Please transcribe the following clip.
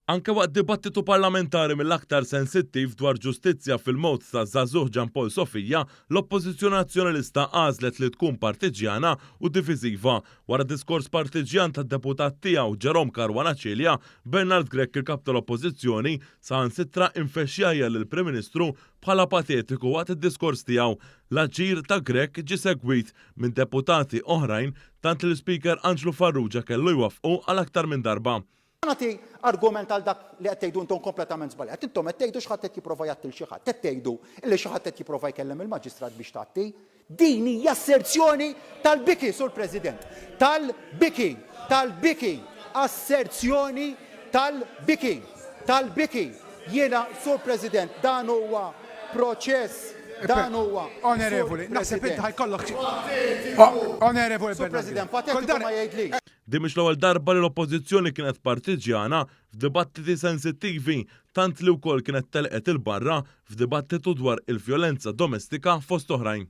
Anke waqt dibattitu parlamentari mill-aktar sensittiv dwar ġustizzja fil-mewt taż-żagħżugħ Jean Paul Sofia, l-Oppożizzjoni Nazzjonalista għażlet li tkun partiġġjana u diviżiva. Wara diskors partiġġjan tad-deputat tiegħu Jerome Caruana Cilia, Bernard Grech il-Kap tal-Oppożizzjoni saħansitra infexx jgħajjar lill-Prim Ministru bħala patetiku waqt id-diskors tiegħu. L-aġir ta' Grech ġie segwit minn deputati oħrajn tant li l-Ispeaker Anġlu Farrugia kellu jwaffqu għal aktar minn darba. Ħa nagħti argument għal dak li qed tgħidu intom kompletament żbaljat. Intom qed tgħidu xi ħadd qed jipprova jgħatti 'l xi ħadd. Qed tgħidu li xi ħadd qed jipprova jkellem il-maġistrat biex tgħatti. Din hija asserzjoni tal-biki, Sur President. Tal-biki! Tal-biki! Asserzjoni tal-biki! Tal-biki! Jiena, Sur President, dan huwa proċess, dan huwa, Sur Onorevoli, naħseb int President. ħa jkollok Onorevoli Sur Bernard President, Grech, kull patetiku dar ma jgħidlix. Din mhix l-ewwel darba li l-Oppożizzjoni kienet partiġġjana f'dibattiti sensittivi, tant li wkoll kienet telqet 'il barra f'dibattitu dwar il-vjolenza domestika fost oħrajn.